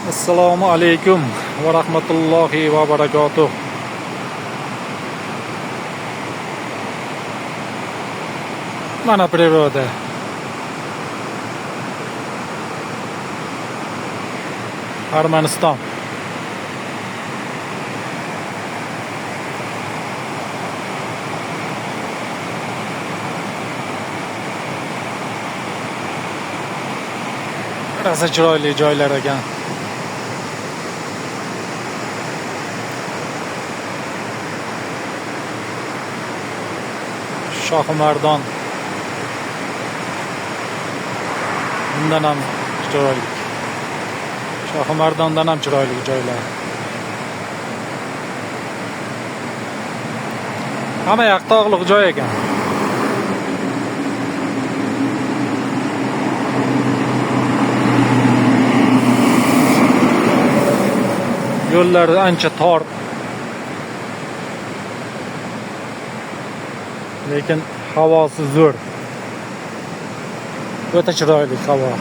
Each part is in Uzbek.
Assalomu alaykum va rahmatullohi va barakatuh. Mana природа. Armaniston. Rosa chiroyli joylar ekan. Shohimardon. Bundan ham chiroyli. Shohimardondan ham chiroyli joylar. Hamma yoq tog'liq joy ekan. Yo'llar ancha tor. Lekin havosi zo'r. O'ta chiroyli havo.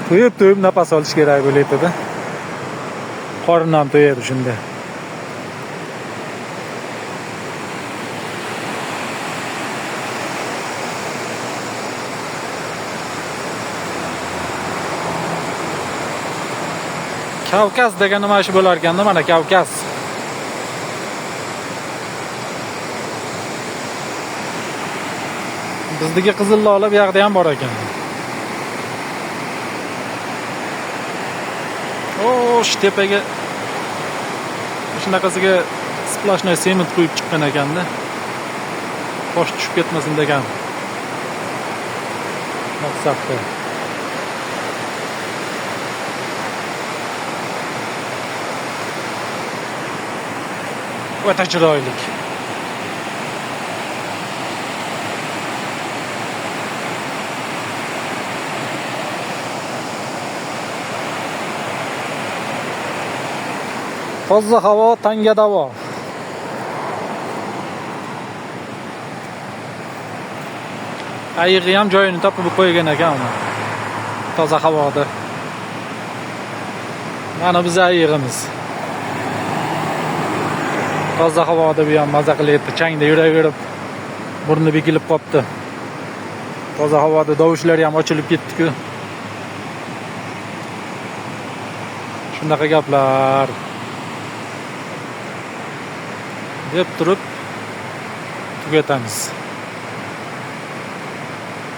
To'yib-to'yib nafas olish kerak bo'lyapti-da. Qorin ham to'yadi shunda. Kavkaz degan nima shu bo'lar ekanda, mana Kavkaz. Bizdagi qizil lola bu yoqda ham bor ekan. O, shu tepaga shunaqasiga splashnoy sement quyib chiqqan ekanda. Tosh tushib ketmasin degan maqsadda. O'ta chiroyli. Toza havo tanga davo. Ayig'i ham joyini topib qo'ygan ekan uni. Toza havoda. Mana biz ayig'imiz. Toza havoda bu ham maza qilyapti. Changda yuraverib burni bekilib qopti. Toza havoda dovushlari ham ochilib ketdi-ku. Shunaqa gaplar deb turib tugatamiz.